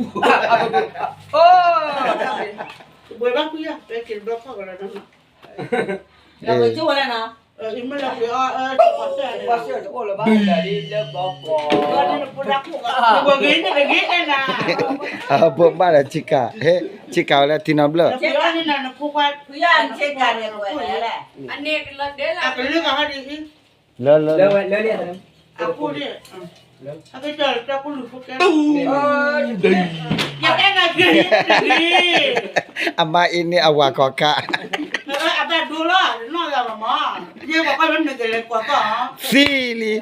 အိၣ်, ဘှဲဘၣ်ကွံာ်ယၤ ပဲက့ၤဘျီခီၣ်ကလီၤနီၤ, လီၤဝဲကၠိဝဲဒၣ်နီၤ, အမ့ၢ်လီၤပှ့ၤအီၣ်, ပှၤစၢၤတအိၣ်လၢၤဘၣ်, လၢဘီကီး, ပှၤဂ့ၤန့ၣ်တဂ့ၤန့ၣ်နၤ, အဘိးဘၣ်ဒီးဆ့ကၤ, ဟဲ, ဆ့ကၤဝဲလၢထံနီတဘျီၣ်, ဖုယၤဆ့ကၤန့ၣ်ဝဲလဲၣ်, အန့ၣ်ကလီၤဒဲလၢ, အကလၢကဟီဒ်အံၤ လၢလၢလၢ, အဖိန့ၣ်, အကတၢၢ်တၢ်ဖိလူၤဖိကဲ, ယအဲၣ်ဒိးက့ၤ, အမါအံၤန့ၣ်အဝၤခီခါ, အဘၣ်ဒိလီၤ, နီၢ်ဂၤမး, ယဲပှၤကီၢ်လၢနကလဲၤကွၢ်ကီၢ်,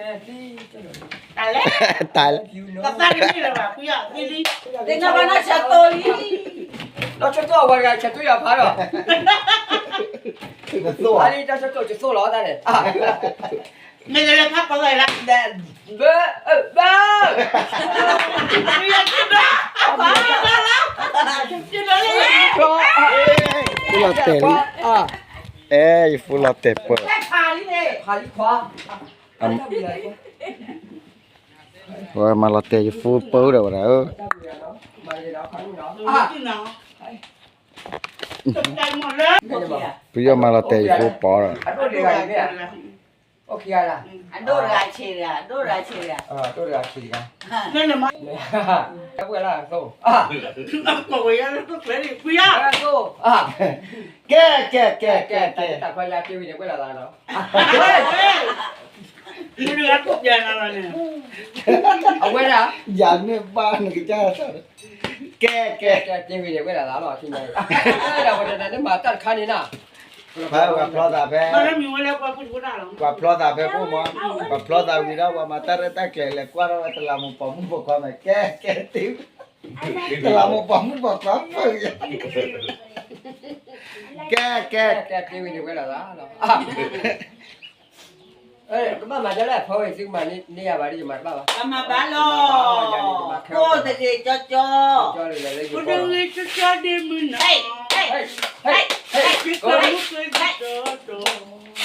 သံလံ, တၢ်လဲၣ်, တၢ်လဲၣ်, ကသးတမ့ၢ်လၢၤဘၣ်, သံလံ, သ့ၣ်ညါဘၣ်နီၢ်ဆၢတိၢ်လံ, နီၢ်ဆၢတိၢ်အဝဲတဂၤဆၢတိၢ်ယၤဖးဒီး အလံတၢ်ဆၢတိၢ်ကသိၣ်လီၤတၢ်န့ၣ်, မ့ၢ်တလဲၤဖးကီၢ်လၢ်လၢ, ဘၢ, ဘၢ, ဖူလီၤတဲာ်လံ, အဲ ယဖူလီၤတဲာ်ပၢၢ်, ဝဲမၤလီၤတဲာ်ယဖူပၢၢ်ဒီးဝဲဒၣ်ဧၢ, ပယီၤမၤလီၤတဲာ်ယဖူပၢၢ်ဒီး, အဒိၣ်တဂၤဆံးတဂၤ, အဒိၣ်တဂၤဆံးတဂၤ, ကဲကဲကဲကဲကဲ, အဝဲဒၣ်, ယၤန့ၣ်ဘၣ်နကစၢ်, ကဲကဲကဲ, ဝဲဒၣ်လီၤ, မၤတၢ်တခါန့ၣ်နၤ, ပှၤဖျီသးဖဲ, ပှၤဖျီသးဖဲအိၣ်မး, ပှၤဖျီသးဝံၤဒီး ပှၤမၤတၢ်ရဲၣ်တၢ်ကျဲၤလဲၤကွၢ်ထီၣ်ဝဲတလးမူးပိာ်မုၣ်ပိာ်ခွါမဲာ်, ကဲကဲတ့, တလးမူးပိာ်မုၣ်ပိာ်ခွါဖုး, ကဲကဲကဲ, ဝဲဒၣ်လီၤ, ကဘၣ်မၤဒ်လဲၣ်, ဖီဝဲသုမၤန့ၢ်ယၤဘၣ်ဒီး ယမၤတဘၣ်ဘၣ်, ကမၤဘၣ်လီၤ, ယၤန့ၣ်ယမၤခဲ, ဖိတဂ့ၤကၠီကၠီ, ဖိတဂ့ၤကၠီကၠီဒ့မုၢ်နၤ,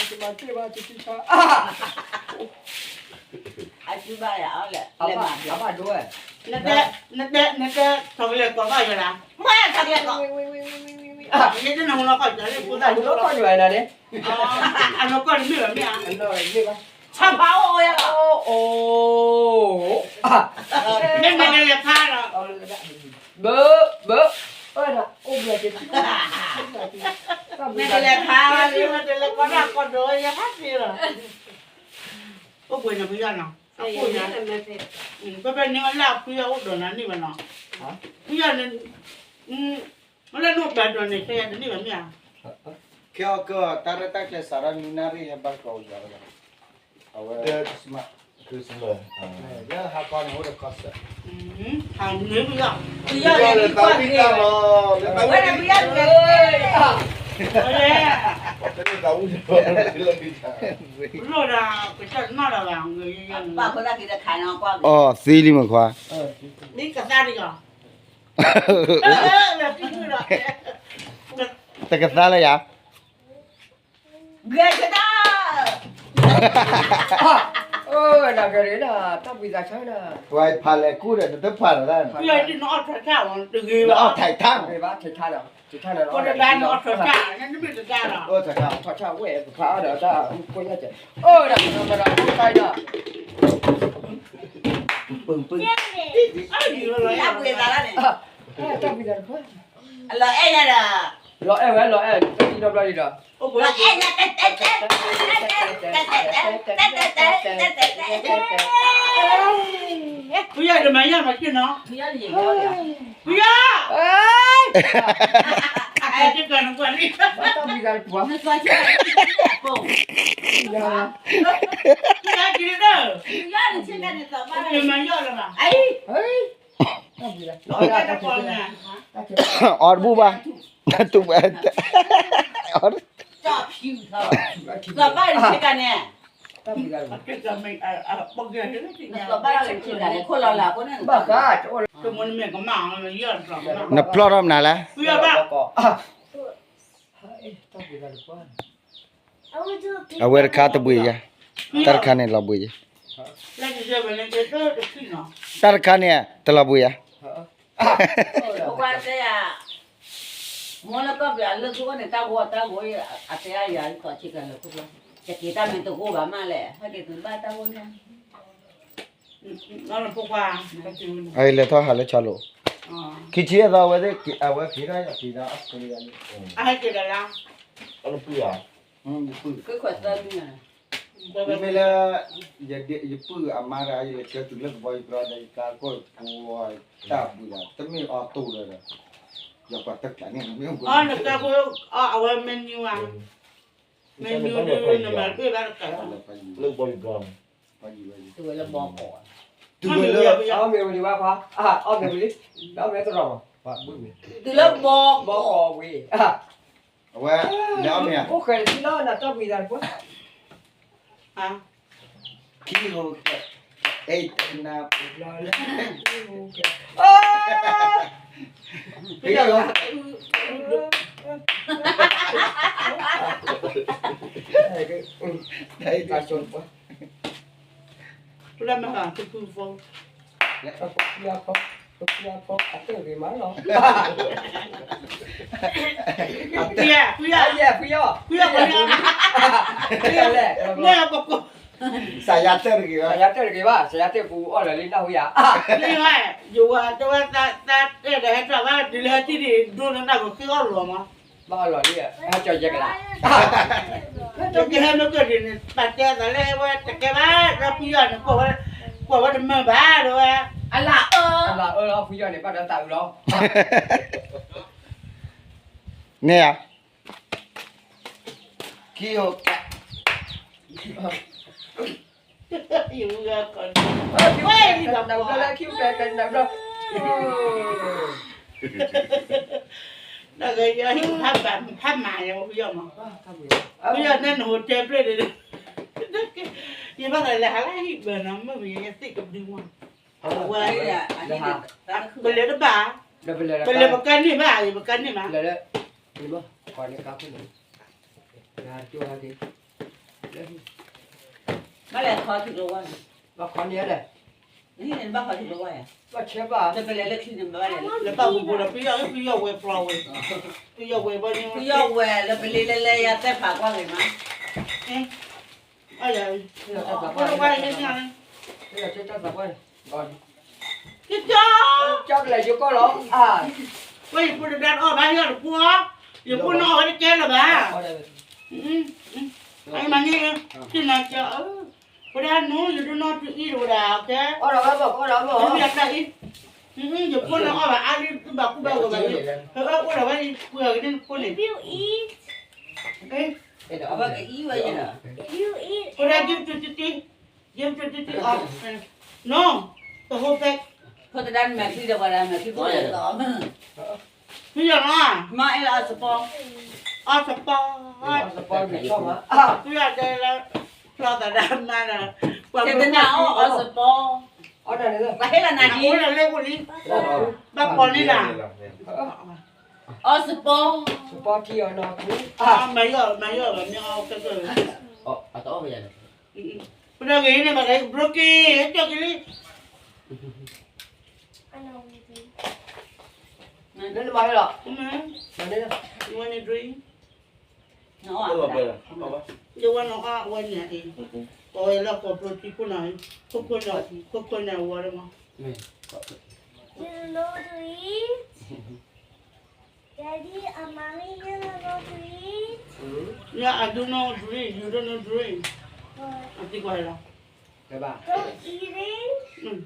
ကမၤတ့ၢ်ဘၣ်တထံဆါ, အဘၣ်ဒိဝဲ, နတဲ, နတဲ, နတဲထီၣ်ကလဲၤကီၢ်ဘၣ်ယၤလၢ, မ့ၢ်ထီၣ်ကလဲၤကီၢ်, ယတနၢ်ဟူလီၤကီၢ်ယၤလၢဖိသၣ်လၢကီၢ်ယၤန့ၣ်, အနီၢ်ကီၢ်န့ၣ်မ့ၢ်ဘၣ်မ့ၢ်ဧါ, ဆၣ်ဖးအိၣ်အိၣ်ယၤလီၤ, အိၣ်, မ့ၢ်မၤလဲၤလဲၤဖးလီၤ, ဘၢ, ဘၢ, အိၣ်ဘျီက့ၤ, မ့ၢ်ကလဲၤဖးလီၤ, မ့ၢ်ကလဲၤကီၢ်ဒၣ်ကီၢ်ဒိးယၤဖးသ့လီၤ, အိၣ်ဘှံးနဖုယီၢ်နီၤ ပဖဲန့ၣ်အလၢ်ဖုယီၢ်အိၣ်ဒီးနၤန့ၢ်ဘၣ်နီၤ, ဖုယီၢ်န့ၣ်, မ့ၢ်လၢနအိၣ်ဘၣ်ဒီးန့ၣ် ခဲယၤတန့ၢ်ဘၣ်မ့ၢ်ဧါ, ခဲအီၤကၢၢ်တၢ်ရဲၣ်တၢ်ကျဲၤစးထီၣ်နွံနၣ်ရံၣ်ဟဲဘၣ်ကီးယၤဝဲဒၣ်, အဝဲ Christmas, လၢဟးကီန့ၣ်အိၣ်ဒီး concert, ဟးန့ၢ်ဖုယီၢ်, ဖုယီၢ်လၢသးဝံၣ်တၢ်လီၤ, ဝဲဒၣ်ဖုယီၢ်တက့ၢ်, လီၤဒၣ်, ကစၢ်နီၢ်ဒီးဘၣ်, အီၣ်သံလံမ့ၢ်ခွါ, မ့ၢ်ကသါတကီၢ်, တကသါလၢယၤ, ဂဲၤဆၢထၢၣ်, နဂဲၤဒၣ် တၢ်ဘှံးသးဆါဒၣ်, ဝဲဖးလဲၤကူၣ်ဒီး နတဖးဒီးတၢ်, နအီၣ်ထဲးထၣ်, နအီၣ်ထဲးထၣ်, ထဲးထၣ်ဒီး, အိၣ်ထဲးထၣ်, ထီၣ်ထၣ်ဝဲ ပဖးအါဒီးတၢ်ကိၢ်ညါကဲ, အိၣ်ဒီး ပှ့ၤသးလၢန့ၣ်, တၢ်ဘှံးသးတခွါ, လီၤအဲၣ်ညါဒီး, လီၤအဲၣ်ဝဲလီၤအဲၣ်, တၢ်ဘျီဒီး, လီၤအဲၣ်ညါ, ဖုယီၢ်တမၤယီၢ်မၤက့ၢ်နီၤ, ဖုယီၢ်, အကဲကနကွၢ်လံ, ဖုယီၢ်က့ၤဒီး, မၤယီၢ်လၢၤဘၣ်, အီၣ်တဘူၣ်ဘၣ်, တူၢ်ဘၣ်, နဖျီၣ်ထီၣ်မနုၤလဲၣ်, အဝဲတခါတဘှံးယၤ, တၢ်တခါန့ၣ်လီၤဘှံးယၤ, တၢ်တခါန့ၣ် တလီၤဘှံးယၤ, ပကွၢ်တဲယၤ, မ့ၢ်လၢကီၢ်ပယီၤလၢသူအိၣ်န့ၣ် တၢ်ဂီၤတၢ်ဂီၤ, အတဲအယၤသီဆ့ကၤလၢခိၣ်ဖျီၣ်, ယက့ၤတၢ်မ့ၢ်တဂိၢ်ဘၣ်မးလဲၣ်, ဟဲက့ၤသုဘၣ်တၢ်ဂီၤန့ၣ်, အလဲၤထီၣ်ဟးလၢဆီလိၤ, ခံဆံအသီဝဲသ့ၣ်, အဝဲက့ၤထီၣ်ယက့ၤဒီးအကလံၤ, အဟဲက့ၤဒီးလၢ, ယပုၢ်, ယပုၢ်, မ့မ့ၢ်လၢ ယပုၢ်အမါတဂၤ ယလဲၤဆှၢတုၤလၢကဘီယူၤပျီဒီး ယကါကိၢ်ပူၤ တၢ်ဘှံးဒီး တမ့ၢ်အီၤတိၢ်ဒီး, ယကွၢ်တကျးန့ၣ် မ့ၢ်အိၣ်နကါကိၢ်, အဝဲမ့ၢ်နံၤဝဲ, မ့ၢ်နံၤဒုးနမၤတဘၣ်တကး, လၢကဘီယူၤပျီ, တုၤဝဲလၢဘီကီး, တုၤဝဲလၢ, အီၣ်မ့ၤဝံၤလံဘၣ်ခွါ, အီၣ်မ့ၤဝံၤလံ, ဒီးမ့ၢ်တရီမး, တုၤလၢဘီကီးဝံၤ အဝဲ, အိၣ်ဃဲၤတထံၣ်လီၤ နတၢ်ဘှံးသးတပှၢ်, ခံဟိ, အဲၣ်တနၢ်ပူၤလီၤလၢ, တၢ်ဆိပှၢ် လၢမဟါတပူၤဖိ, လၢပဖံအဖီ, ပဖံအဖီအတၢၢ်ဂ့ၤမးလီၤ, ဖံယါ, ဖံယါ, ဖံယါ, ဖံယါ, ဖံယါ, ဖံယါလဲၣ်, စးယါတၢၢ်တဂ့ၤဘၣ်, စးယါတၢၢ်တဂ့ၤဘၣ်, စးယါတၢၢ်ပူၤအီၣ်လၢာ်လံနၢ်ဟူယၤ, ယဝဲတဲဝဲသးတဲဒီးဟဲထီၣ်ဘၣ် ဒ်လဲၣ်ဟဲထံၣ်ဒံး ဒိနနၢ်ကဃ့အီၣ်လီၤမး ဘၣ်အီၣ်လီၤလံ, ဟဲကၠီယဲကလး, ကဟဲမ့ၢ်ကၢၢ်ဒ်န့ၣ် ပာ်တဲသးလၢဝဲတကဲဘၣ်, ဒီးဖုယီၢ်န့ၣ် ကွၢ်ဝဲတမၢဘၣ်ဒီးဝဲ, အလၢအၢ, အလၢအၢလီၤ ဖုယီၢ်န့ၣ် ဘၣ်ဒီးသးအုးလီၤ, န့ၣ်ဧါ, ခံအိၣ်က နဂၤယၤ ဖးမၤယၤ ဖုယီၢ်မး, ဖုယီၢ်န့ၣ်နဟိတဲပျဲၢ်ဒီး, ယဘၣ်သးလဲၤဟးလၢဟံၣ်ဘၢနီၤ မ့ၢ်မ့ၢ်ယသ့ၣ်ကဒုမး, ဝဲ, ပလဲၤတဘၣ်, ပလဲၤပကါန့ၢ်ဘၣ် ပကါန့ၢ်ဘၣ်, ဘၣ်လဲၤခီထံးလီၤဝဲ, ဘၣ်ခီန့ၣ်လဲၣ်, နဟံၣ်န့ၣ်ဘၣ်ခီထံးလီၤဝဲ, ဘၣ်ဆဲဘၣ်, လၢပလဲၤလၢချံန့ၣ်ဘၣ်လဲၤ, လၢဘၣ်ပူၤပူၤဒီး ဖုယီၢ် ဖုယီၢ်ဝဲၤကျီဝဲ, ဖုယီၢ်ဝဲၤဘီန့ၣ်, ဖုယီၢ်ဝဲၤ လၢပလဲၤလၢလၢယၤတဲဖးကွၢ်ဂ့ၤမး, အဝဲ, တၢ်သးပှၢ်, ကၠီ, ကၠီကလဲၤယိၤကီၢ်လီၤ, ဝဲယဖိတဒါအီၣ်ဘၣ်ယီၢ်တပူၤ, ယဖိနအီၣ်ဝဲတကဲလၢၤဘၣ်, အမၤန့ၣ်, ထံၣ်နၤကၠီဧၢ, ဝဲဒၣ်နူ you don't know to eat ဝဲဒၣ် okay? အီၣ်ဒီးဝဲဘၣ် အီၣ်ဒီးဝဲဘၣ် ယဖိန့ၣ်အီၣ်ဘၣ်အါလံ ဘၣ်ကူဘၣ်ဂီၤဘၣ်လံ ဟဲအီၣ်အိၣ်ဒီးဝဲလံ ပှၤကန့ၣ်နဖိန့ၣ် အဝဲကအံဝဲယဲၢ် ဝဲဒၣ် give to တံတံ give to တံတံ အီၣ် no the whole bag ဖိသဒါနမဲာ်ချံဒီးပှၤဒါမဲာ်ချံဖိလီၤ မ့ၢ်ယနီၤ မ့ၢ်အဲၣ်လၢအီၣ်စပီ အီၣ်စပီ အီၣ်စပီ မ့ၢ်ဆီမး ဖုယတဲလၢ ဖျီသးဒၣ်မါဒီး ပှၤမ့ၢ်တနၢ်အီၣ်အီၣ်စပီ ပှၤဟ့ၣ်လီၤနၤဒ် အိၣ်လၢလၢပူၤလံ ဘၣ်ပီၤန့ၣ်ဒၣ် အီၣ်စပီ စပီထံအီၤနီၤ မၤယီၢ် မၤယီၢ်ဘၣ်မ့ၢ်အီၣ်ကဲကဲ ပဒိၣ်ဂ့ၤန့ၣ်ဘၣ်ကဲ broken ဟဲကၠီၣ်က့ၤလံ နမၤလီၤ you wanna drink ယဝဲနအီၣ်ဝဲန့ၣ်အံၤ ကိးဝဲလၢကိးပျိထံခိၣ်နၤ ခိၣ်ခိၣ်န့ၣ် ခိၣ်ခိၣ်န့ၣ်အဝဲဒၣ်မး You know to eat? Daddy and mommy, you know to eat? Yeah, I do know drink. You don't know drink. What? I think I know. Don't eating? Mm.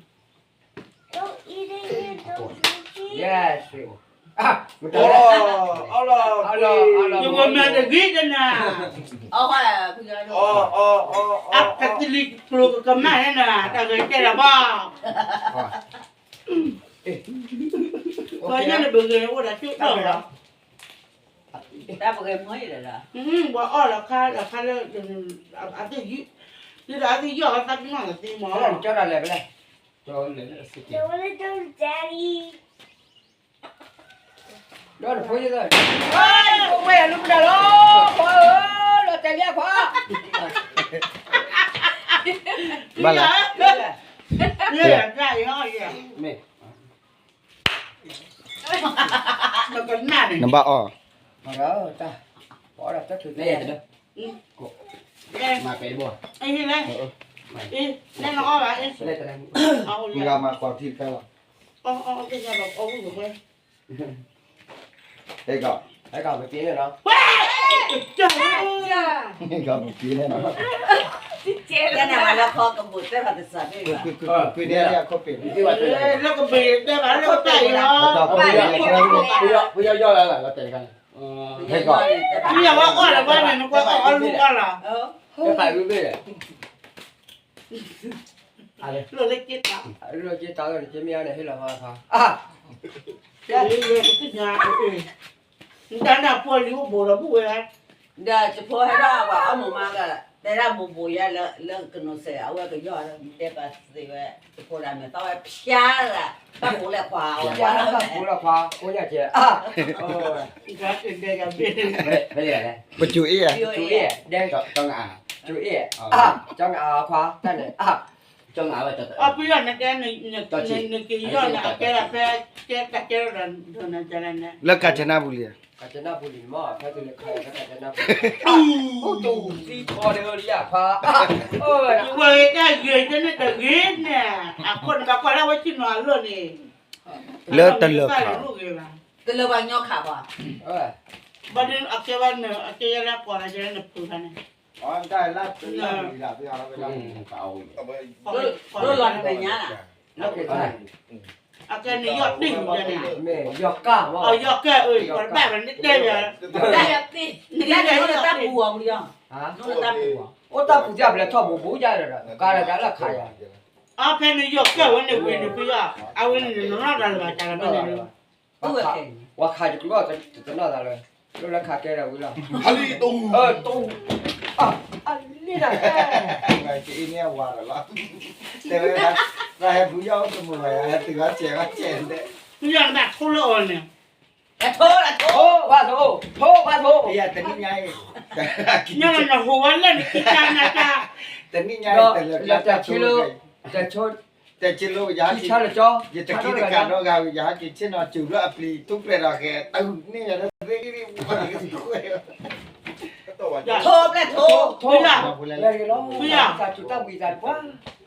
Don't eating, you don't drinking? Yes. အီၣ်လီၤ အီၣ်လီၤ ယဝဲမၤတဂ့ၤတနၤ အီၣ် အီၣ် အီၣ် အီၣ် အကသလံၤကျိၤကကမၣ်န့ၣ်နၤ တၢ်ဂဲၤတဲလီၤဘၣ် ပှၤညါန့ၣ်ပဂဲၤအိၣ်ဒီးကၠိၣ်ထီၣ်လီၤ တၢ်ပဂဲၤမ့ၢ်ယဲၢ်လီၤ ပှၤအီၣ်လီၤခါလီၤခါလၢ အသ့ၣ်ယုၢ် ယုၢ်ဒီးအသ့ၣ်ယုၢ်အီၤသးပ့ၤနီၣ်လီၤသ့မီၤ ကၠီတၢ်လဲၤဖဲလဲၣ် The little daddy. ဒီးတဖိယသး ဝဲယဖိဝဲယလူၤပဒါလီၤ ခွါဧၢ လီၤတဲာ်လံခွါ ဘၣ်လဲၣ် မ့ၢ် နဘၣ်အီၣ် တၢ် ပအီၣ်ဒီးတၢ်ထုးတဲ မၤပဲတဘိ လဲၤနအီၣ်ဘၣ် မၤကွၢ်ထံတခါလီၤ ဟဲကီး ဟဲကီး ပက့ၤန့ၣ်လီၤ ဟဲကီး ပက့ၤန့ၣ်လီၤ လၢကဘုးတဲဘၣ်လၢတၢ်အံၤလီၤ ပယီၤယီၢ်လၢလီၤ တဲတခါန့ၣ် ဟဲကီး ပယီၤဝဲအီၣ်လၢၤဘၣ်န့ၣ် နကွၢ်အီၣ်အီၣ်လူအီၣ်လီၤ တခါဘ့ၣ်ဘ့ၣ် လၢက့တၢ် လၢက့တၢ်လၢက့မ့ၢ်အါန့ၣ် ဟ့ၣ်လီၤဝဲအခါ နတၢ်နၢ်ပှၢ်လံအိၣ်ဘိးဒီးဘူၣ်ဝဲ ဒီးတဖိဟဲဒၣ်ပှၤအီၣ်မူးမးက တဲဒၣ်ဘိးဘိးယဲလၢ လၢကနိးစဲး အဝဲကယီၢ်လၢ တဲပှၤသ့ဝဲ တဖိဒၣ်မဲာ်သီဝဲဖျါလၢ တၢ်ပူၤလဲၣ်ခွါ တၢ်ပူၤလဲၣ်ခွါ ကိးညါကဲ ပကၠူအ့ၣ် ကၠူအ့ၣ် ကၠူအ့ၣ် ကၠီငါအါခွါ တၢ်န့ၣ် ကၠီငါအါဝဲ အီၣ်ပယီၤနတဲ နက့ၤယီၢ်န့ၣ် အကဲဒၣ်ဖဲ ကဲတၢ်ကဲထီၣ်ဒီး ဒိးနၤကလဲၣ်န့ၣ် လၢကၣ်စနၣ်ပူၤလံ ကၣ်စနၣ်ပူၤလံမ့ၢ် ဖဲတုၤလၢခါလၢကၣ်စနၣ်ပူၤ တူၢ်သံခီဒၢလံယခွါ ဝဲတၢ်ဂ့ၤတန့ၣ်တဂ့ၤန့ၣ် အခိၣ်နဘၣ်ကွၢ်လၢဝဲဆ့ၣ်နီၤအလီၢ်န့ၣ် လၢတလၢၤခး တလၢၤဘၣ်ညီခးဘၣ် ဘၣ်ဒီးအကဲဝဲန အကဲယဲလၢကိးလၢကဲလၢနဖုးခါန့ၣ် ဒိၣ်လီၤတပညါလၢ အကဲန့ၣ်ယီၢ်တ့ၢ်န့ၣ် မ့ၢ်ယီၢ်ကၢ်မ့ၢ် အယီၢ်ကၢ်အၢ ပှၤတဘၣ်ဝဲန့ၣ်တဲယၤ တၢ်ယီၢ်တ့ၢ် နကဲန့ၣ်ယီၢ်တ့ၢ် တၢ်ပူၤအီၤပူၤယီၢ် တၢ်ပူၤ အိၣ်တၢ်ပူၤတၢ်ပလဲၤထီၣ်ဘူးဘူးယၤဒီး ကါဒီးတၢ်လၢခါယၤ အဖဲန့ၣ်ယီၢ်ကၢ်ဝဲန့ၣ်ဝံၤန့ၣ်ဖုယီၢ် အဝဲန့ၣ်နနီၢ်တၢ်လၢၤဘၣ်တၢ်လၢၤဘၣ်န့ၣ် ပှၤခးယကျိၤတနီၢ်သးလၢ လၢလၢခးကဲဒီးဝံၤလီၤ အလံတူ အလံတၢ် က့အံၤန့ၣ်အဝၤဒီးလီၤ တဲဝဲ တၢ်ဟဲဘူးယီၢ်အိၣ်တမုာ်ဘၣ်ယၤ ဟဲတုၤအီၣ်စဲးဘၣ်စဲးတဲ ဖုယီၢ်နဘၣ်ထိလၢအီၤန့ၣ် ထိဘၣ်ထိ ထိဘၣ်ထိ တနံၣ်ညါအံၤ ညါနဟူးဝဲလၢနခံကါနၤကါ တနံၣ်ညါအံၤ တလၢာ်ဘျါတၢ်ဆိ တဆိ တဲဆ့လိ ယဟဲက့ၤ ယတက့ၤတကးနီတဂၤ ယဟဲက့ၤဆ့ၣ်နီၤစူၤလၢအပျံၤ ထူၣ်ဖျဲးဒီးဃဲၤ တၢ်ဟူးန့ၢ်ယၤလၢသ့ၣ်ဂံၢ်ဂံၢ် ထိဘျဲၣ်ထိ ထိဘျဲၣ် ဖုယီၢ် ဖုယီၢ် သးစူၤတၢ်ဘှံးသးပှၢ်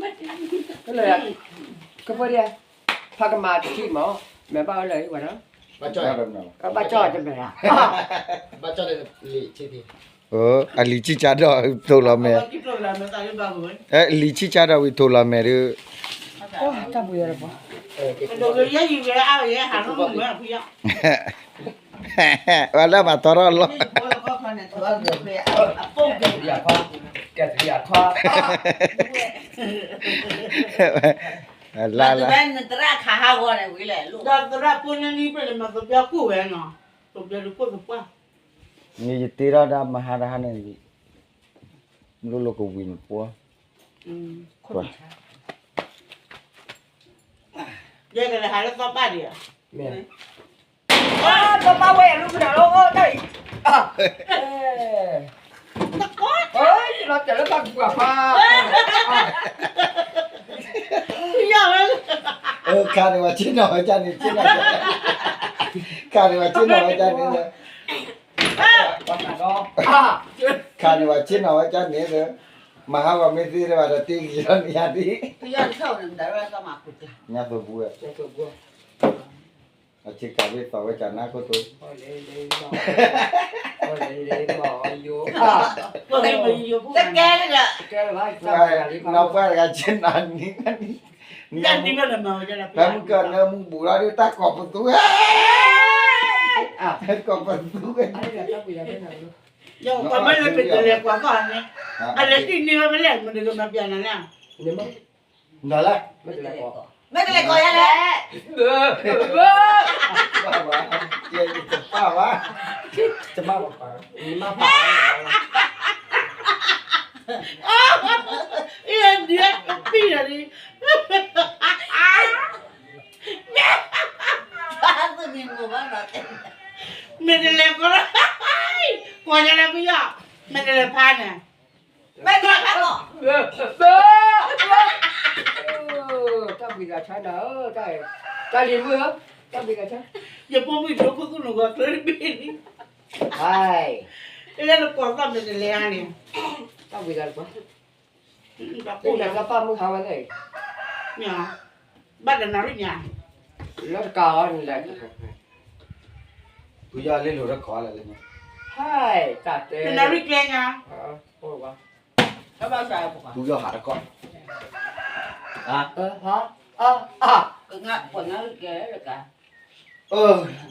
လၢ ကပၢဒံး ဖးကမၤတထံၣ်မး, မ့ၢ်ဘၣ်ဝဲလၢအံၤဝဲနီၤ, ဘၣ်ကၠီၣ်တမ့ၢ်, ဘၣ်ကၠီၣ်လၢ အလံၤဆံၣ်ကၠၢ်ဒီးထိၣ်လီၤမဲာ်, အလံၤဆံၣ်ကၠၢ်ဒီးဝံၤထိၣ်လီၤမဲာ်ဒီး, တၢ်ပူၤယၤလၢပှၤ, ဝဲလၢမၤထီထီၣ်လီၤ, လၢလၢ, ဒီးသရၣ်ဖိန့ၣ် မၤသပျီခိၣ်ဝဲနီၤ, သပျီတခိၣ်သပှၢ်, ယတ့ထီၣ်ဒၣ်မဟါတဟါန့ၣ်, မ့ၢ်လိၣ်လိၣ်ကဝံၤန့ၣ်ပှၢ်, ယကလဲၤဟးလၢသီဘၣ်ဒံးဧါ, မ့ၢ် သီဘၣ်ဝဲအလူၤဖုနၤလီၤတၢ်အံၤ, လီၤတဲာ်လၢတၢ်ကူအဖါ, ခါန့ၣ်ဝဲဆ့ၣ်နီၤဝဲဒၣ်န့ၣ်, ခါန့ၣ်ဝဲဆ့ၣ်နီၤဝဲဒၣ်န့ၣ်, ခါန့ၣ်ဝဲဆ့ၣ်နီၤဝဲဒၣ်န့ၣ်, မဟါဂီၤမ့ၢ်သ့လၢၤဘၣ်ဒီးတ့က့ၤလီၤန့ၣ်ယၤဒ်, ညါသိးပူၤဝဲ, အဆ့ကၤဘ့ၣ်သီဝဲကနၣ်ခိၣ်တိ, နီၢ်ပှၢ်တဂၤဆ့ၣ်နီၤန့ၣ်, နံၤ, ဖဲမုၢ်ကနၢမူဘူးလီၤဒ်တၢ်ကိးပသူ, ကိးပသူ, မ့ၢ်လဲၤကွၢ်ကီၢ်န့ၣ်, အလဲၤတံၢ်န့ၢ်ဝဲမ့ၢ်လဲၣ် မတၤကမၤပျးနၤလဲၣ်, ဒီးလဲၣ်, မ့ၢ်တလဲၤကိးယၤလဲၣ်, တပၢ်ဘၣ်, တပၢ်ဘၣ်, မ့ၢ်ပၢ်, အဒ်ပံၢ်ဒီးဒ်, မ့ၢ်တလဲၤကိး, ကိးယၤလဲၣ်ပယီၤ, မ့ၢ်တလဲၤဖးန့ၣ် မ့ၢ်တလဲၤဖးလီၤ, တၢ်ဘှံးသးဆါနၤဧၢ, တၢ်လံၤမုၣ်ဧၢ, တၢ်ဘှံးသးဆါ, ယဖိမုၣ်ဒိခိၣ်သူၣ်နဂီၢ်ချၢတဘ့ၣ်န့ၣ်, လၢနကိးသီၣ်မ့ၢ်တလဲၤဧါန့ၣ်, တၢ်ဘှံးသးတပှၢ်, လၢပၢ်မုၢ်ဟါဝဲလဲၣ်, ဘၣ်တနၤရံၣ်ညါ, လၢတကးအီၤန့ၣ်လဲၣ်, ပယီၤလ့လိာ်တကိးလၢ, တနၤရံၣ်ကျဲညါ, ပယီၤဟးတကိး,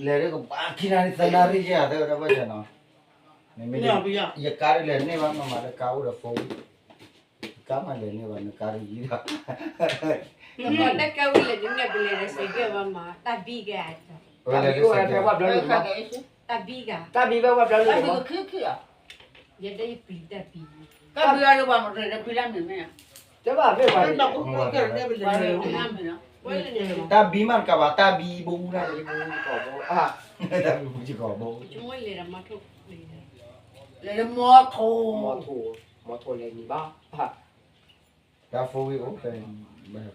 လဲၤဒ်ကဘၣ်ခံနၤရံၣ်သၢနၤရံၣ်ယၤသၢဝဲဒၣ်ဘၣ်နီၤ, ယကါဒ်လဲၣ်န့ၢ်ဘၣ်မးမးလၢကါအိၣ်ဒီးဖိ, ကါမးလဲၤန့ၢ်ဘၣ် နကါဒ်ယံၤဒီး, တၢ်ကဲဝံၤလဲၤဒ်န့ၣ် ပလဲၤဒီးစ့ၢ်ကီးဘၣ်မး တၢ်ဘံၣ်ကဲ, တၢ်ဘံၣ်ဝဲဖဲဝဲဘျီန့ၣ်, တၢ်ဘံၣ်ဂၤ, တၢ်ဘံၣ်ဝဲဝဲဘျီန့ၣ်, ယဲဒၣ်ယပျံၤတၢ်ဘံၣ်, တၢ်ဘံၣ်ဂၤဒ်ပှၤမၤတြဲၤဒီးဖံလၢမ့ၢ်မ့ၢ်, တဘၣ်မ့ၢ်ပှၤ, တၢ်ဘံၣ်မးတကးဘၣ် တၢ်ဘံၣ်ဘိနၤ, တၢ်ဘံၣ်ဘိကီးဘိ, လဲၤလၢမီထိ, မီထိ, မီထိလဲၤန့ၣ်ဘၣ်, တၢ်ဖိဝံၤအိၣ်ဖဲ ဘၣ်ဟဲ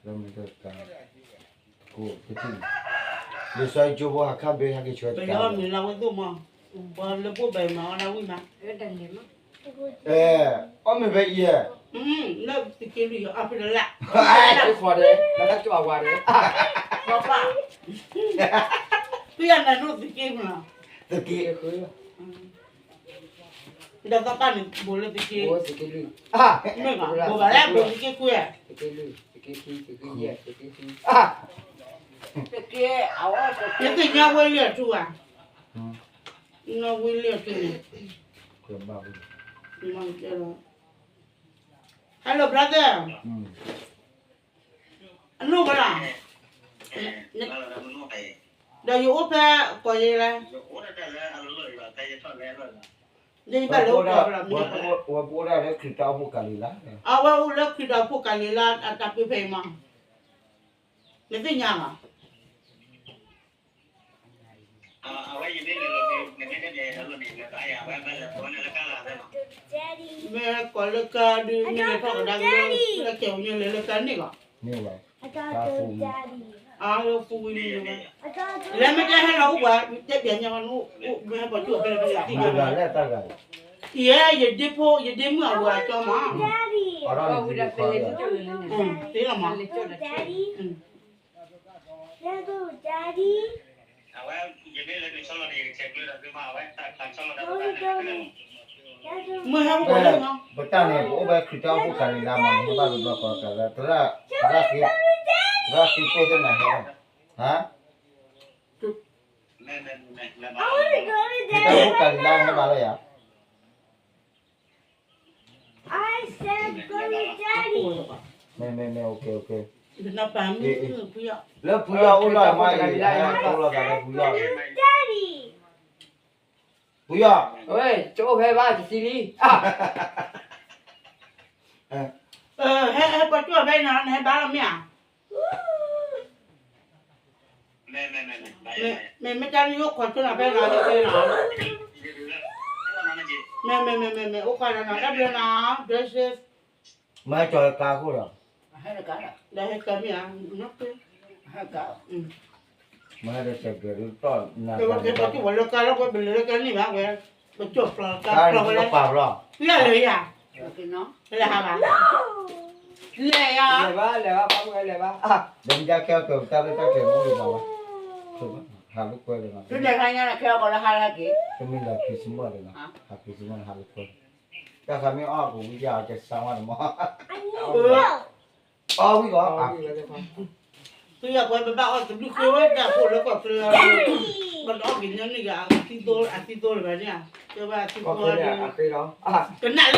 လၢမ့ၢ်တၢ် ကိးကထံၣ်န့ၣ် လံာ်စီဆှံကၠိဖိဟးခါဘ့ဟဲက့ၤဆှၢတကး ပယီၤမံၤလၢဝဲသိၣ်မး ပှၤလၢပအိၣ်ဘဲမၤအီၣ်ဒၣ်ဝံၣ်မး အဲ အီၣ်မ့ၢ်ဖဲအံၤ လၢသုးက့လွံၢ်အီၣ်ဖဲတလၢ် ဃီဒဲး လၢတၢ်ကၠီဝါဒဲး ပှၤပၢ် ပယီၤနၤဒိၣ်သုးက့မး သုးက့ ဒီးသီခါန့ၣ် ဘိးလၢသုးက့ သုးက့လွံၢ် မ့ၢ်ဘၣ် ဘိးဘၣ်လၢဘိးသုးက့ခွံ သုးက့လွံၢ် သုးက့ခံ သုးက့ယဲၢ် သုးက့ခံ ယသ့ၣ်ညါဝဲလံအထူဧါ နီၢ်ဝံလံအထူန့ၣ် Hello brother အနီၢ်ဝဲလီၤ ဒီးယအိၣ်ဖဲကီၢ်ယဲလၢ ယဘၣ်လၢအိၣ်ကီၢ်ဖဲလီၤ ဝဲပအိၣ်ဒၣ်လၢခရံာ်တၢ်အိၣ်ဖှိၣ်ကၤလံၤလါ အဝဲအိၣ်လၢခရံာ်တၢ်အိၣ်ဖှိၣ်ကၤလံၤလါ အတၢ်ပၢဖဲအံၤမး နသ့ၣ်ညါလီၤ မ့ၢ်ကိးလၢကါဒုး မ့ၢ်လဲၤထီၣ်ကဒါက့ၤလၢ လၢကဲဝဲညါလၢလၢကါန့ၣ်လီၤ မ့ၢ်ဘၣ် တၢ်ဖူဝံၤ အၢ ဖူဝံၤန့ၣ် လၢမ့ၢ်တၢ်ဟဲလီၤအိၣ်ပှၤ တဲပျးညါမး မ့ၢ်ဟဲပှၤကၠိၣ်ဖဲလဲၣ်ဖဲလဲၣ် သ့ၣ်ညါလၢတၢ်ဂၤ ယဲ ယဒ့ဖိ ယဒ့မုၣ်အဝဲအကၠီမး သ့လီၤမး မ့ၢ်ဟဲအိၣ်ပှၤလၢ ပတၢ်န့ၣ် ပအိၣ်ဖဲခရံာ်တၢ်အိၣ်ဖှိၣ်ကၤလံၤလါမး နဟဲဘၣ်တဘျီဃီကၤလၢ သရၣ် သရၣ်ဃ့ဖိသ့ၣ်နၤဟဲဘၣ် ဟါ ခရံာ်တၢ်အိၣ်ဖှိၣ်ကၤလံၤလါဟဲဘၣ်လီၤယၤ မ့ၢ် မ့ၢ် မ့ၢ် okay okay လၢဖုယီၢ်အိၣ်လီၤမးအံၤ ဖုယီၢ် ဖုယီၢ် တအိၣ်ဖဲဘၣ်တသံလံ ဟဲပှၤကၠိၣ်ဖဲနၤ နဟဲဘၣ်လီၤမ့ၢ်ဧါ မ့ၢ် မ့ၢ်တၢ်နယိၣ်ခိးဆိနၤဖဲနၤ ဟဲဖဲနၤ မ့ၢ် မ့ၢ် မ့ၢ် အိၣ်ခိးနၤ တၢ်ဘျုးနၤ ဒွဲၣ်စ့ မ့ၢ်ဟဲကၠီၤဟဲကါအဃိဒီး ဒီးဟဲကၠီၤမ့ၢ်ဧါ မ့ၢ်ဟဲ မ့ၢ်ဟဲဒီးစဲးကဲၤဒုးတီၢ်နၤ ပကဲပှၤကၠိၣ်ဝဲလၢကါလီၤ ပှၤဘၣ်လၢကါန့ၣ်ဘၣ်ဝဲ ပကၠိၣ်ဖျိးကါဖျိးဝဲလၢ ပှၤလၢယၤ လဲၤဟးဘၣ် လဲၤယၤ လဲၤဘၣ် လဲၤဘၣ် ပှၤမုၣ်လဲၤဘၣ် ဒီးမ့ၢ်ဒၣ်ခဲအီၣ်ကၢၤတၢ်လၢတၢ်ကျဲၤမူလၢၤဘၣ်ဝဲ ဟးလိာ်ကွဲလၢၤနီၤ တလဲၤခါညါခဲအီၣ်ကၢၤလၢဟါလၢက့ၤ တမ့ၢ်လၢ Christmas လၢၤနီၤ ဟး Christmas ဟးလိာ်ကွဲ တၢ်ခါမ့ၢ်အီၣ်ကဝံၤယၤကစၢ်ဝါတမီၤ အီၣ်ဝံၤဂီၤ သုယၤပှၤပဘၣ်အီၣ်တဘျုးဃ့ဝဲဒၣ်ဖိလၢကီၢ်ချၢ ဘၣ်တအီၣ်က့ၤညီနုၢ်ဂၤအသံသိလၢၤဘၣ်န့ၣ် ကဲဝဲအသံသိ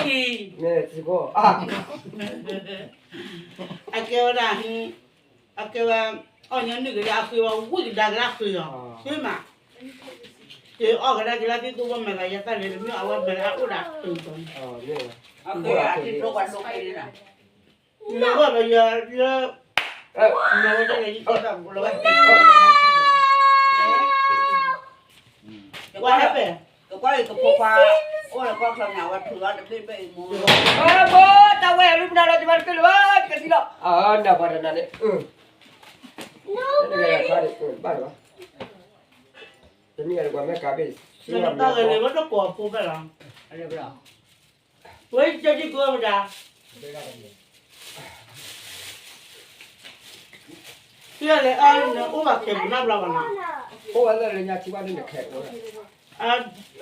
ဒီး ကနၣ်လၢအံၤ အကဲဝဲဒၣ် အကဲဝဲ အီၣ်ညီနုၢ်ကဒါအဃ့ဝဲဝံၤကဒါကဒါဃ့လီၤ ဃ့မး က့ၤအီၣ်ကဒါက့ၤလၢသံသိဝဲမဲာ်သးယသးန့ၣ် တမ့ၢ်အဝဲမဲာ်သးအိၣ်ဒၣ်တၢ်န့ၣ် လၢဝဲဒီးယၤ လၢ လၢဝဲ What happened? ကကွၢ်အံၤကဖိခွါ အိၣ်လၢကီၢ်ချၢန့ၣ် အဝဲထုးလီၤတဘ့ၣ်ဘ့ၣ်အံၤမူ ဘိ တၢ်ဝဲအရူပနၤလီၤ တဘၣ်တကလၢၤဘၣ် တကထံလီၤ အနၢ်ပှၤတနၤန့ၣ် တဂၤခါန့ၣ် ဘၣ်လၢၤဘၣ် တနံၣ်အံၤတကွၢ်မဲာ်ကးဘ့ၣ် တၢ်ဂဲၤလၢဝဲတကိးအဖိဖဲလီၤ ဝဲကၢ်ဒံကၢ်ဝဲဒၣ် ဖဲလဲၣ်အါန့ၣ် အိၣ်ဘၣ်ခဲပူၤနီတဘျီဘၣ်နီၤ အိၣ်ဝဲလၢလၢညါထံဘၣ်န့ၣ်ခဲအိၣ်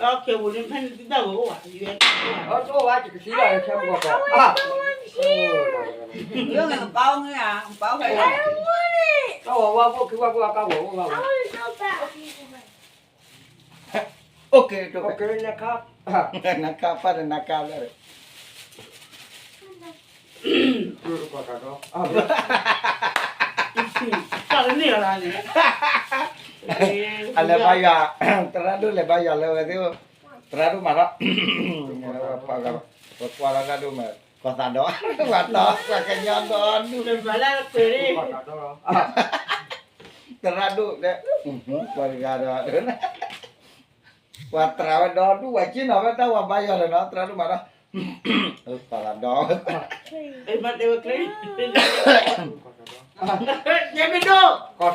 အခဲပူၤန့ၣ် ဖဲန့ၣ်သံတၢ်ဂီၤအိၣ်ဘၣ် ယဲ အိၣ်ဝဲကကသံလီၤခဲမူကီၢ် ကဘၣ်အိၣ်မ့ၢ်ဧါ ကဘၣ်အိၣ်ဖဲ ကဝီၤဝါဖိခံဝါဖိအကဝီၤအိၣ်ဘၣ်ဝဲ OK နခါ နခါပၢ်တနခါလၢ တၢ်တန့ၢ်လီၤန့ၣ် အလဲၤဘါယွၤ သရၣ်ဒိၣ်လဲၤဘါယွၤလၢဝဲသ့ၣ် သရၣ်ဒိၣ်မၤထီၣ် ပကွၢ်လၢသရၣ်ဒိၣ်မၤ ကီၢ်သးဒီး ပှၤတီ ပှၤကညီဒီဒူၣ် သရၣ်ဒိၣ်လၢ ပှၤတဂၤဒီး ပှၤတြးဝဲဒီဒူၣ်ဝဲက့နီၤ ဝဲတၢ်ဝၤဘါယွၤလၢနီၤ တြးဒူၣ်မးဒီး ပှၤသးဒီ မ့ၢ်တဲဝဲကျဲ ယမ့ၢ်ဒိၣ် ကီၢ်သး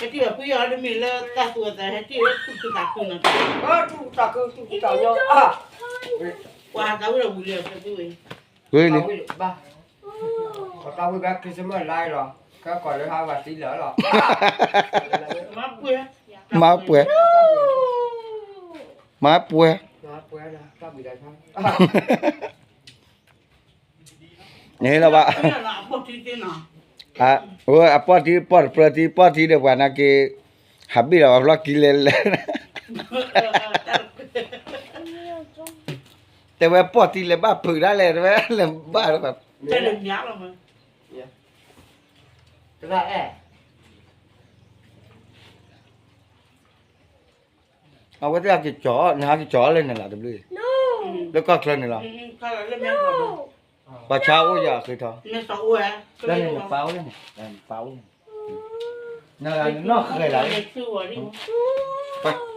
ဒီ ဟဲထံၣ်ဝဲဖုယီၤတမံၤလၢတၢ်သူအသး ဟဲထံၣ်ဝဲထူၣ်ထူၣ်သးခုနီၤ ထူၣ်သးခု ထူၣ်သးခု ပှၤသးဝံၣ်ဒီးဝံၤလံ ဝံၤလံ ဘၣ် ပှၤသးဝံၣ်ဘၣ် Christmas လါလီၤ ကဲကီၢ်လၢဟးဝဲသံလၢာ်လီၤ မၤပှဲၤ မၤပှဲၤ မၤပှဲၤ န့ၣ်လီၤဘၣ် အပီၢ်ထံ ပီၢ်တပြၢထံ ပီၢ်ထံဒီးပှၤနာ်က့ ဟးဘ့ၣ်ဒီးပှၤဖျီၣ်ကံလဲၤလဲၤ တဲဝဲပီၢ်ထံလဲၤဘၣ်ဖုးဒၣ်လဲၣ် တဲဝဲလဲၤဘၣ် တၢ်လၢညါလီၤမး တဘၣ်အဲၣ် အဝဲသ့ၣ်ဟဲက့ၤကၠီၤ နဟဲက့ၤကၠီၤလၢန့ၣ်လီၤတဘျုး လၢကီၢ်ချၢန့ၣ်လီၤ ပှၤဆါအိၣ်ယၤဃ့ထီ လၢန့ၣ်နပၢ်အိၣ်လၢန့ၣ် နပၢ်အိၣ်လၢန့ၣ် နီၢ်ဃဲၤလၢ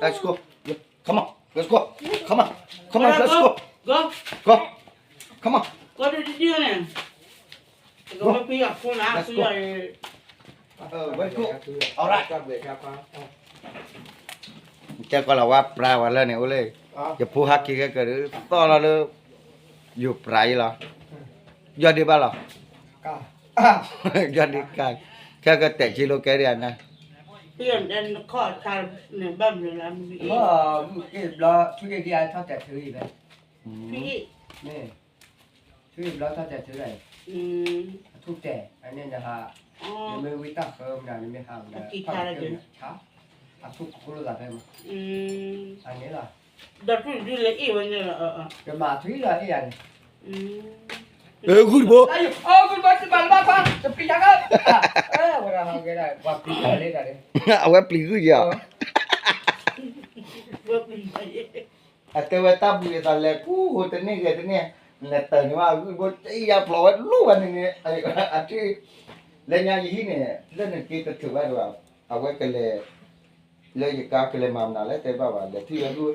let's go come on let's go come on come on let's go go come on let's go တဲကီးလီၤဝဲပြးဝဲလၢန့ၣ်အိၣ်လၢ ယဖိဟးက့ၤခဲကၢၤဒီး သီၣ်လီၤလၢ ယိၤပြးအံၤလီၤ ယီၢ်ဒ့ဘၣ်လီၤ ယီၢ်ဒ့ကါ ခဲကတဲာ်က့လိကဲဒ်အနၤ ဘၣ်မနုၤလၢ ဘၣ်မုၢ်က့ၤဘျီ ထွံၣ်က့ၤဒ်အထီၣ်တဲာ်ထုအံၤဖဲ မ့ၢ် ထွံၣ်ဘျီထီၣ်တဲာ်ထုလီၤ အထူၣ်တဲာ် အန့ၣ်နဟး နမ့ၢ်ဝံတၢ်ဃၢမနုၤ နမ့ၢ်ဟးမနုၤ ထီၣ်တဲာ်ထုဆါ အထူၣ်ကိၢ်လိာ်သးဖဲမး အန့ၣ်လီၤ ဒီးထွံၣ်ဒုလၢအ့ၣ်ဝဲန့ၣ်လီၤ ကမၤထွံၣ်လီၤအ့ၣ်ယၤန့ၣ် ဂုၢ်တဘိ ဂုၢ်တဘိ တဘၣ်လၢဘၣ်ခွါ တပျံၤတၢ်ဂ့ၢ် ဝဲဒၣ်ဟးဂ့ၤဒၣ် ပှၤပျံၤတၢ်လၢတၢ်န့ၣ် အဝဲပျံၤဂုၢ်ယၤ အတဲဝဲတၢ်ဘှံးအသးလဲၤကူၣ်ဟိတန့ၢ်ဂဲၤတန့ၢ် လဲၤတၢ်န့ၣ်ဘၣ် ဂုၢ်တဘိ တယၤဖျိးဝဲလိၣ်ဘၣ်န့ၣ်န့ၣ် အထံၣ် လၢညါယဟံၣ်န့ၣ် လၢနက့တထုးဘၣ်တဘၣ် အဝဲကလဲၤ လၢယကါကလဲၤမၤမနုၤလဲၣ်တဲဘၣ်ဘၣ် လဲၤထံၣ်ဝဲဂုၢ် ဂုၢ်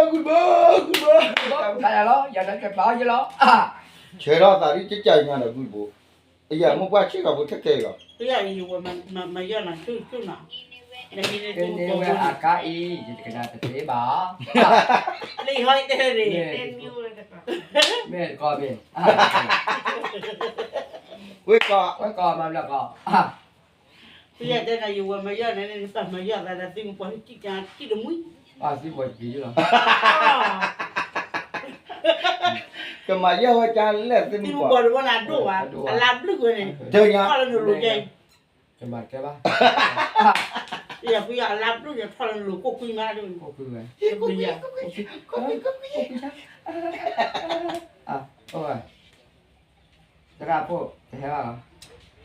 တဘိ ဂုၢ်တဘိ လီၤ ယၤဒီးကပာ်အီၤယလီၤ ဆၢထီၣ်သးဒ်ကစၢ်ယွၤဒီးဂုၢ်တဘိ အယၤမိၢ်ပှၢ်ဆ့ၣ်ကီးဖိထဲကဲအံၤလီၤ မၤယီၢ်နၤဆူၣ်ဆူၣ်နီၤ န့ၣ်ဝဲအကါအံၤ ယတကနၣ်တသ့ဘၣ် လၢယဟီတဲန့ၣ် မ့ၢ်တကီၢ်မ့ၢ် ဝဲကီၢ် ဝဲကီၢ်မၤဘျီကီၢ် ဖဲယတဲနၤယဝဲမၤယီၢ်န့ၣ် နပၢ်မၤယီၢ်သးဒီးသုမပှၤဟံၣ်ကံကံ တံၢ်တမှံ အသုဝဲပျံၤလီၤ ကမၤယီၢ်ဝဲကါလဲၣ်သုမပှၤ သုမပှၤတဝဲနၤဒိၣ်ဘၣ် အလါဘျုးဝဲန့ၣ် ထီၣ်လၢနလိၤကဲ ကမၤတကဲဘၣ် ယဖုယအလါဘျုးန့ၣ် ထီၣ်လၢနလိၤ ကိၣ်ကွံမးဒိၣ် ကိၣ်ကွံဝဲ သရၣ်ဖိ တဟဲဘၣ်လီၤ လၢထံ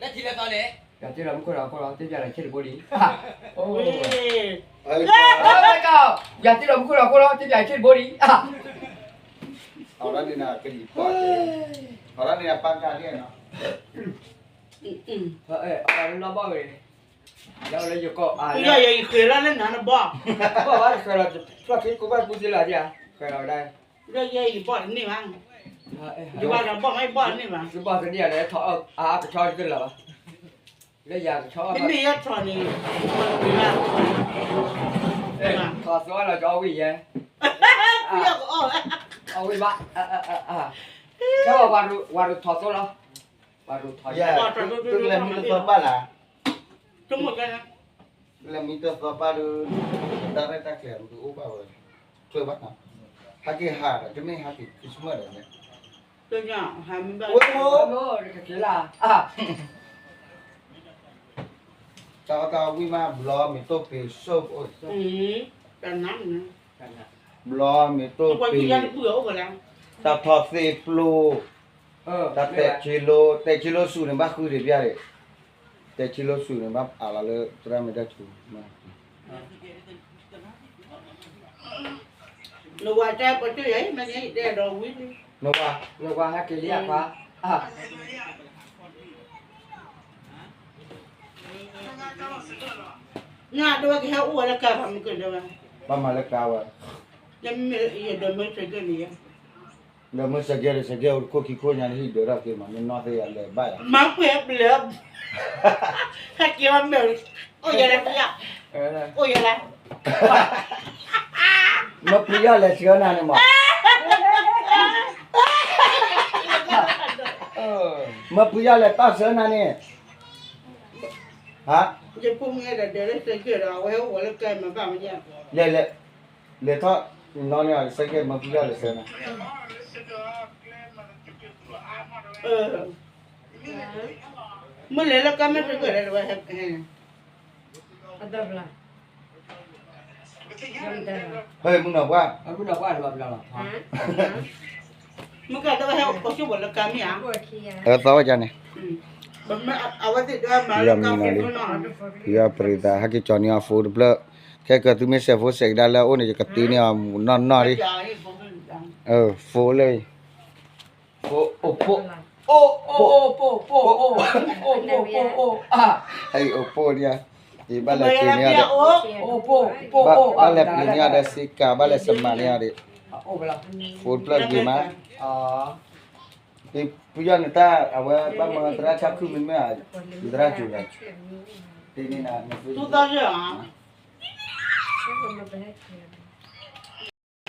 လၢသီန့ၣ် ယွၤတ့လီၤမူခိၣ်ဒီးဟီၣ်ခိၣ်လီၤ သ့ၣ်ပၠးလီၤဆ့ၣ်တဘိလံ အိ ယွၤတ့လီၤမူခိၣ်ဒီးဟီၣ်ခိၣ်လီၤ သ့ၣ်ပၠးလီၤဆ့ၣ်တဘိလံ အဝဲဒၣ်န့ၣ် ကလံၤပှၢ် အဝဲဒၣ်န့ၣ် ပၢ်ကၢ်လံနီၤ အဝဲနီၢ်ဘီၣ်ဝဲ လၢယကီၢ် ယဃဲၤလီၤလၢနၤနဘီၣ် ဘီၣ်ဘၣ်ဃဲၤလီၤ ဖျီၣ်ခံကိးဘၣ်ကူသ့လီၤဒ် ဃဲၤလီၤဝဲဒၣ် လၢယဲယဘီၣ်တန့ၢ်ဘၣ် ယဘၣ်ဒီးဘီၣ်မ့ၢ်ဘီၣ်တန့ၢ်ဘၣ် ယဘီၣ်တန့ၢ်ယၤလၢထီၣ်အါကဆီတလၢာ်ဘၣ် လၢယၤကဆီ မ့မ့ၢ်ယဲထီၣ်န့ၣ် ထီၣ်သိလီၤကၠီဝံၣ်ယဲ အီၣ်ဝံၣ်ဘၣ် ကဲဝဲဝၤရူၤထီၣ်သိလီၤ ဝၤရူၤထီၣ်ယဲ ကလဲၤမံတသီပၢ်လၢ ကလဲၤမံတသီပၢ်ဒီး တၢ်ရဲၣ်တၢ်ကျဲၤမ့ၢ်တအိၣ်ဘၣ်ဝဲ ချၢဘၣ် ဟဲက့ၤဟးဒီး တမ့ၢ်ဟဲက့ၤ Christmas ဒီးန့ၣ် ဝဲမိၢ် ကက့ၤလၢ တၢ်အီၣ်တၢ်အီဝံၣ်မး ဘျီမ့ၢ်တိၢ်ပ့ၤ စိၢ်အိၣ် ဘျီမ့ၢ်တိၢ်ပ့ၤ တၢ်ထီၣ်သ့ၣ်ပျိ တၢ်တဲာ်ခ့လိ တဲာ်ခ့လိစူၤန့ၣ်ဘၣ်ဃုတ့ၢ်ပျၢ်န့ၣ် တဲာ်ခ့လိစူၤန့ၣ်ဘၣ်အးလီၤလၢသရၣ်မ့ၢ်တၢ်ဆူ နဝၤတဲပှၤကၠိယၤအံၤမ့ၢ်န့ၣ်တဲဒီးဝံၤ နဝၤ နဝၤဟဲက့ၤလံအခွါ အါ နဝၤဟဲက့ၤလံအခွါ အါ နဒိးဝဲကဟဲအိၣ်ဝဲလၢကါဘၣ်မုၢ်ကဒၢဝဲ, ဘၣ်မၤလၢကါဝဲ, ယမ့ၢ်ယဒၢးမၢစဲးကဲန့ၣ်ယဲ, ဒၢးမၢစဲးကဲဒီး စဲးကဲအိၣ်တခိၣ်ခံခိၣ်ညါန့ၣ် ဟံၣ်ဒၢးထီၣ်က့ၤမး မ့ၢ်နီၢ်သ့ၣ်ယၤလဲၤဘၣ်ယၤ, မၤပှဲၤဘျၢ, ဟဲက့ၤဝဲမ့ၢ်, အိၣ်ယဲလဲၣ်, အိၣ်ယဲလဲၣ်, မၢပှဲၤယၤလဲၤဆှၢနၤန့ၣ်မး, မၢပှဲၤယၤလဲၤတၢ်ဆှၢနၤန့ၣ်, ဟါ, ယဖိမုၣ်အဲၣ်ဒိးဒၢးလၢစဲးကဲဒီး အဝဲဟဲအိၣ်ဝဲလၢကါမၤဘၣ်မညါ, လဲၤလဲၤ, လဲၤထီၣ်, နီၢ်န့ၣ်စဲးကဲ မၢပှဲၤယၤလဲၤဆှၢနၤ မ့ၢ်လဲၤလၢကါမ့ၢ်တဂၢၢ်လဲၣ်တဝဲဟဲ, ဟဲ, မုၢ်နီၢ်ပှၢ်, မုၢ်ကါတဝဲဟဲအိၣ်ဆိးဘၣ်လၢကါမ့ၢ်ဧါ, အသီဝဲကန့ၣ်, အဝဲသ့ၣ်ဒၣ်မၤလၢကါဖဲနီၢ်, ဖုယီၤပရံသး ဟဲက့ၤကၠီၤန့ၢ်အီၤ phone တဖျၢၣ်, ခဲကၢၤသုမ့ၢ်စဲး phone စဲးကဒါလၢအအိၣ်န့ၣ် ယကတုၤန့ၢ်အီၤနီၢ်နီၢ်လံ, phone လၢ အိၣ်ဖိ, အိၣ်, အိၣ်ဖိ, အိၣ်ဖိ, အိၣ်ဖိ, အိၣ်ဖိ, အိၣ်ဖိ, အံၤအိၣ်ဖိန့ၣ်, အံၤဘၣ်လဲၤပျံၤန့ၢ်အီၤဒီး, ဘၣ်လဲၤပျံၤန့ၢ်အီၤဒီးစ့ကၤ ဘၣ်လဲၤစမးန့ၢ်အီၤဒီး, phone တဖျၢၣ်ဂ့ၤမး, ဖုယီၤန့ၣ်တၢ် အဝဲဘၣ်မၤသရၣ်ဆါခုၣ်မ့မ့ၢ်, သရၣ်စူၤလဲၣ်, တန့ၣ်န, သူသီၣ်ယၢ်ဧါ,